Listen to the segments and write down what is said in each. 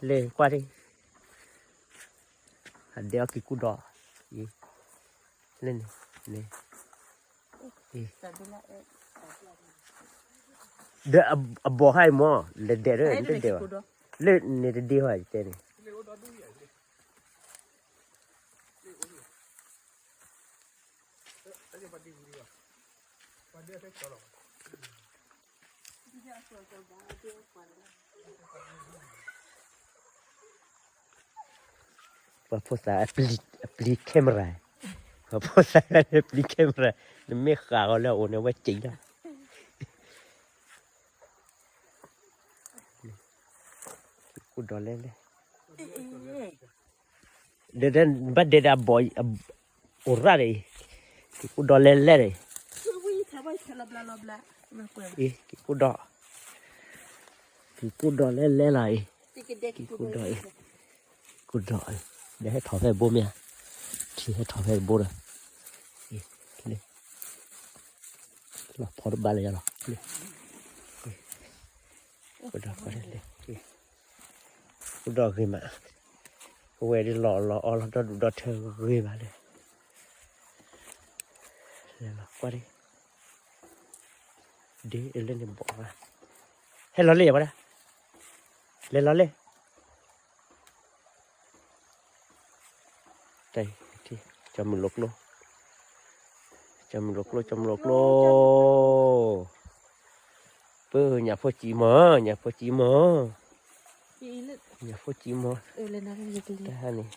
လဲၤကွၢ်ဒၣ်, အဒဲအီၣ်က့ၤကူၣ်ဒီး, အံၤ, လၢန့ၣ်, န့ၣ်, အံၤ, ဒီးအဘီၣ်ခါအံၤမ့ၢ် လဲၤဒဲးဒီး တဒဲးဘၣ်, လၢန့ၣ်တဒ့ဟီတဲန့ၣ် ပှၤဖိသၣ်အပျံၤ camera, ပှၤဖိသၣ်အပျံၤ camera, နမ့ၢ်ဃးအီၤလၢအအိၣ်န့ၣ် အဝဲစံးလီၤ, ကူၣ်ဒီးလဲၤလဲၤ ဒီးဘၣ်ဒဲးဒီးအဘီၣ် အိၣ်ရၣ်ဒီးအံၤ, က့ၤကူၣ်ဒီးလဲၤလဲၤဒီးအံၤ, က့ၤကူၣ်ဒီး, က့ၤကူၣ်ဒီးလဲၤလဲၤလီၤအံၤ, က့ၤကူၣ်ဒီးအံၤ, ကူၣ်ဒီးအံၤ, ဒီးဟဲထီၣ်ဖဲဘိမ့ၢ်ဧါ, ထံဟဲထီၣ်ဖဲဘိဒီး, လီၤဖီတဘၣ်လၢယၤလီၤ, ကူၣ်ဒီးဂ့ၤမး, အဝဲဒ်လီၤလီၤအီလီၤဒီဒူၣ်ဒီထၢဂ့ၤဘၣ်လၢ လဲၤလီၤကွၢ်ဒ်, ဒ်လၢန့ၣ်ဘီၣ်ဘၣ်, ဟဲလီၤလံယၤဝဲဒၣ်, လဲၤလီၤလံ, တၢ်, ကၠီမုၢ်လိာ်ကျိ, ကၠီမုၢ်လိာ်ကျိ, ကၠီမုၢ်လိာ်ကျိ ပၢ်ညၣ်ဖိစံမီၤ, ညၣ်ဖိစံမီၤ, ညၣ်ဖိစံမီၤ, တၢ်န့ၣ်,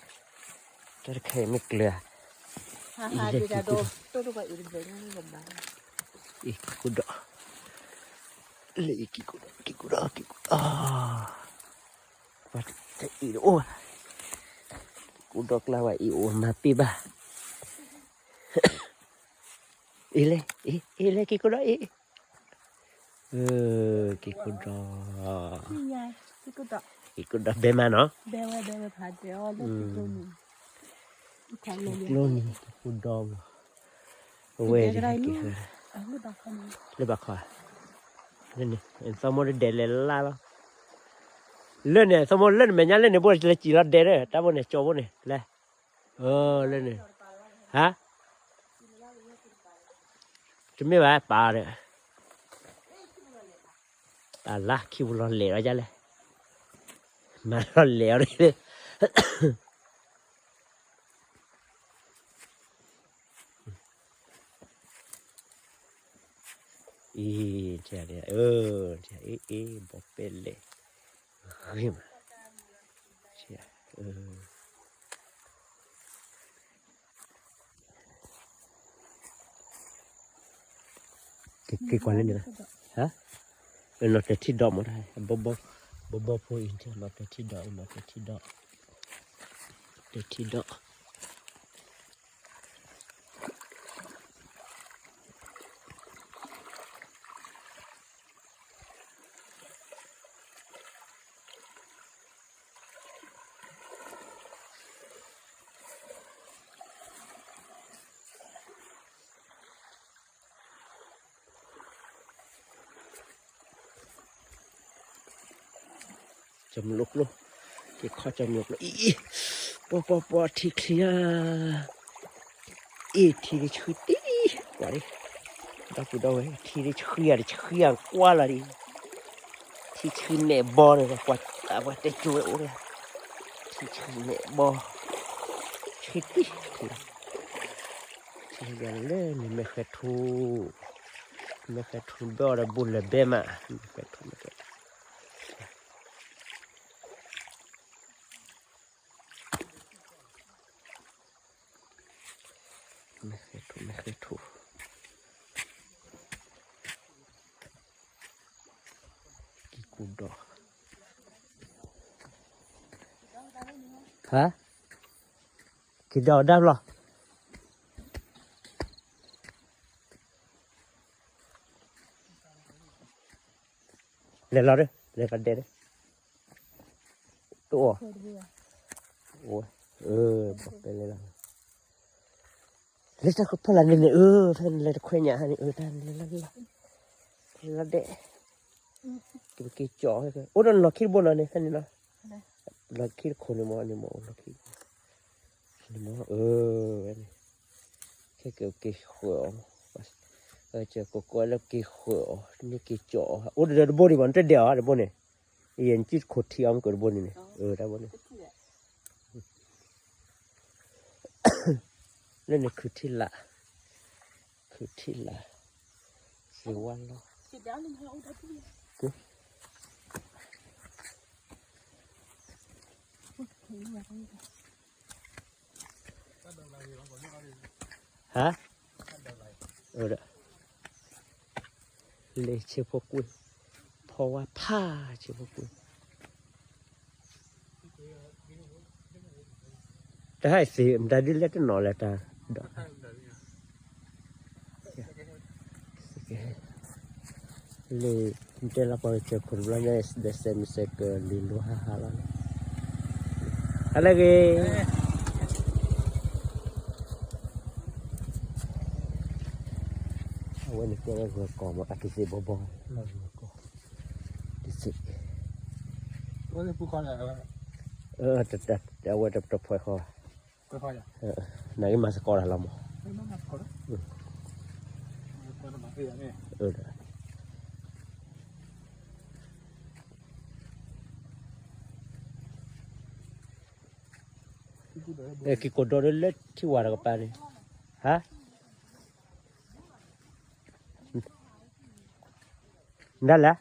တၢ်တခါအံၤမ့ၢ်ကျၢၤဧါ, အံၤလဲၤက့ၤကူၣ်ဒီး, အံၤက့ၤကူၣ်ဒီး, လၢအံၤက့ၤကူၣ်ဒီး, က့ၤကူၣ်ဒီး, က့ၤကူၣ်ဒီး, ပှၤတအံၤတအိၣ်ဘၣ်, က့ၤကူၣ်ဒီးကျါဝဲအံၤအိၣ်မၤပ့ၢ်ဘၣ် အံၤလဲၣ်, အံၤလဲၣ် က့ၤကူၣ်ဒီးအံၤ, က့ၤကူၣ်ဒီး, က့ၤကူၣ်ဒီးဘဲမးနီၤ, ကျိနံၤ က့ၤကူၣ်ဒီး, အဝဲ, လၢဘၣ်ခီ, လၢန့ၣ် သီမိၢ်တဒဲးလဲၤလၢ်လီၤ, လၢန့ၣ် သီမိၢ်လၢနမဲာ်ညါလၢန့ၣ်ဘိလဲၤစံၣ်လီၤဒဲးဒီး တၢ်ဘိန့ၣ် ကၠီဘိန့ၣ် လဲၤ, လၢန့ၣ်, ဟါ, တမ့ၢ်ဘၣ်ပာ်ဒီး, တၢ်လၢခံပူၤလီၤလဲၤဒီးယလဲၣ်, မၤလီၤလဲၤအီၤဒီး အံၤ, အ့ၣ်, ဘီပဲလဲၣ်, ဂ့ၤမး, က့ၤကွၢ်လၢန့ၣ်, နီၢ်တထံၣ်ဒီးမ့ၢ်, ဘီဘီဖိအံၤ, နီၢ်တထံၣ်ဒီး, နီၢ်တထံၣ်ဒီး, တထံၣ်ဒီး ကၠီမုၢ်လိာ်ကျိ, က့ၤခီကၠီမုၢ်လိာ်ကျိ, အံၤ, အံၤ, ပှၤ ပှၤ ပှၤ ထံချံဧါ, အ့ၣ် ထံတဆှံတံၢ်, ကွၢ်ဒ်, ဒီပုၢ်ဒီဝဲၢ် ထံတဆှံဧါ တဆှံဧါ ကွၢ်လီၤဒ်, ထံဆှံမဲာ်ဘီန့ၣ် ပှၤတဲကၠိဝဲအိၣ်လၢ, ထံဆှံမဲာ်ဘီ, ဆှံတံၢ်, ထံယၤလၢန့ၣ် မဲာ်ဃဲၤထူ, မဲာ်ဃဲၤထူဘဲအီၤဒီးဘူးလၢၤဘဲမး, မဲာ်ဃဲၤထူ မဲာ်ဃဲၤထူ မဲာ်ဃဲၤထူ, မဲာ်ဃဲၤထူ, က့ၤကူၣ်ဒီး, ဟါ, က့ၤဒီးဒၣ်လီၤ, လဲၤလီၤဒီး လဲၤလီၤဒဲးဒီး, တအိၣ်, အိၣ်, အၢ, ဘီပဲလဲၤလီၤ, လၢတၢ်ကဖီလာ်န့ၣ်န့ၣ် အၢ, ဖဲန့ၣ်လဲၤတခွဲညၣ်ဟဲန့ၣ် အၢ, တၢ်လဲၤလီၤ, လဲၤလီၤဒဲး, က့ၤက့ၤကၠီ, အိၣ်ဒီးနီၢ်ခံတဘိနီၤန့ၣ် ဖဲန့ၣ်နီၤ, လီၢ်ခံတခိၣ်န့ၣ်မ့ၢ်န့ၣ်မ့ၢ်အိၣ်လီၢ်ခံ န့ၣ်မ့ၢ် အၢ ဝဲန့ၣ် ခဲက့ၤက့ၤဃၢၤအီၤ ကကိးကွဲလၢက့ၤဃၢၤအီၤ န့ၢ်က့ၤကၠီအီၤ အိၣ်ဒီးတဘိန့ၣ်ဘၣ် နတဒဲးအီၤတဘိန့ၣ် ယဲနကံၣ်တခိၣ်ထံအီၤမ့ၢ်ကၢၤတဘိန့ၣ်န့ၣ် အၢ တဘိန့ၣ် လၢန့ၣ်ခုးထံလာ် ခုးထံလာ် စံးဝါလီၤ ဟါ လ့ၣ်ဆ့ဖိကွံာ် ဖီဝါဖးဆ့ဖိကွံာ် တဟဲသ့ၣ် မတၤဒ်လဲၣ်တနီၤလဲၣ်တၢ် လ့ၣ် နတဲလီၤပှၤကစၢၢ်ခိၣ်တဘျီညါ ဒီးစဲးမုၢ်စဲးကၢၤလံၤလိဟါဟါလီၤန့ၣ် ဟါလၢဂ့ၤ အဝဲန့ၣ်ကဲဂၢၤကီၢ်မး အကသ့ၣ်ဘီဘီ ဂၢၤကီၢ် တသ့ၣ် အဝဲတဖှဲးဃီ နကမၤသကိးတၢ်လီၤမး က့ၤကိးဒီးလၢထံဝါတကပၤန့ၣ် ဟါ ဒ်လဲၣ်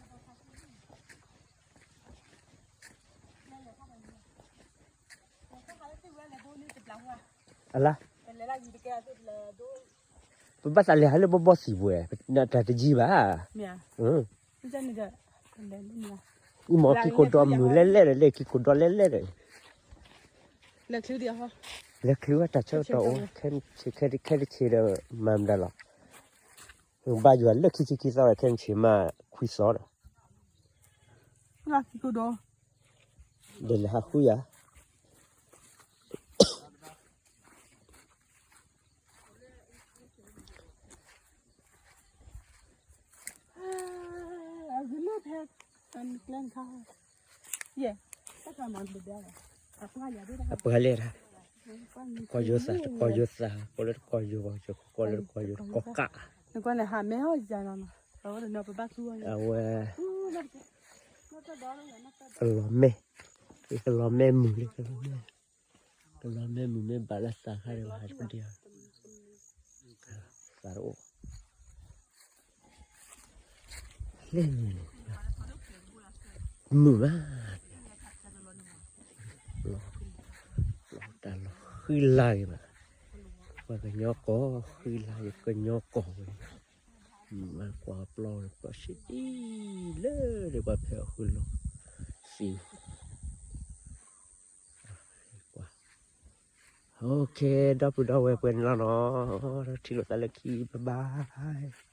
အလါ ပဘၣ်သးလဲၤဟးလၢဘီဘီသံၣ်ပူၤ တၢ်တယံၤဘၣ် အံၤမ့ၢ်ခံခိၣ်ဒီမုၢ်လဲၣ်လဲၣ်ဒီး လဲၤခံခိၣ်ဒီမုၢ်လဲၣ်လဲၣ်ဒီး လဲၤချုးဝဲတၢ်ဆၢကတီၢ်အိၣ် ခဲတဆံးဒီး မၤမတၤလီၤ ဘၣ်ယွၤလၢခံဆံခံသီဒီး ခဲတဆံးမး ခွံသီဒီး ဒီးလဲၤဟးဃုယၤ အပှၤလဲၣ်တၢ် တကီၢ်ယိၤသး တကီၢ်ယိၤသး ကိးလၢတကီၢ်ယိၤ ကိးကး အဝဲ ကလီၤမဲၢ် ကလီၤမဲၢ်မုၢ်လံ ကလီၤမဲၢ် ကလီၤမဲၢ်မုၢ်မ့ၢ်ဘၣ်လၢသးခါဒီး ဟးတကဒံ သးတအိၣ် လၢ မုာ်မး တၢ်လီၤဃံလၤဂ့ၤဘၣ် ပှၤကညီကီၢ် ဃံလၤယကညီကီၢ်ဝဲ မုာ်မးကွၢ်ပျီဝဲပျီဆံးဒ်လၢဒ်ပှၤဖဲအဃုလီၤ သံ ကွၢ် OK ဒီပုၢ်ဒီဝဲၢ်ပှဲၤန့ၣ်လီၤနီၤ ထံၣ်လိာ်သးလၢခံ bye bye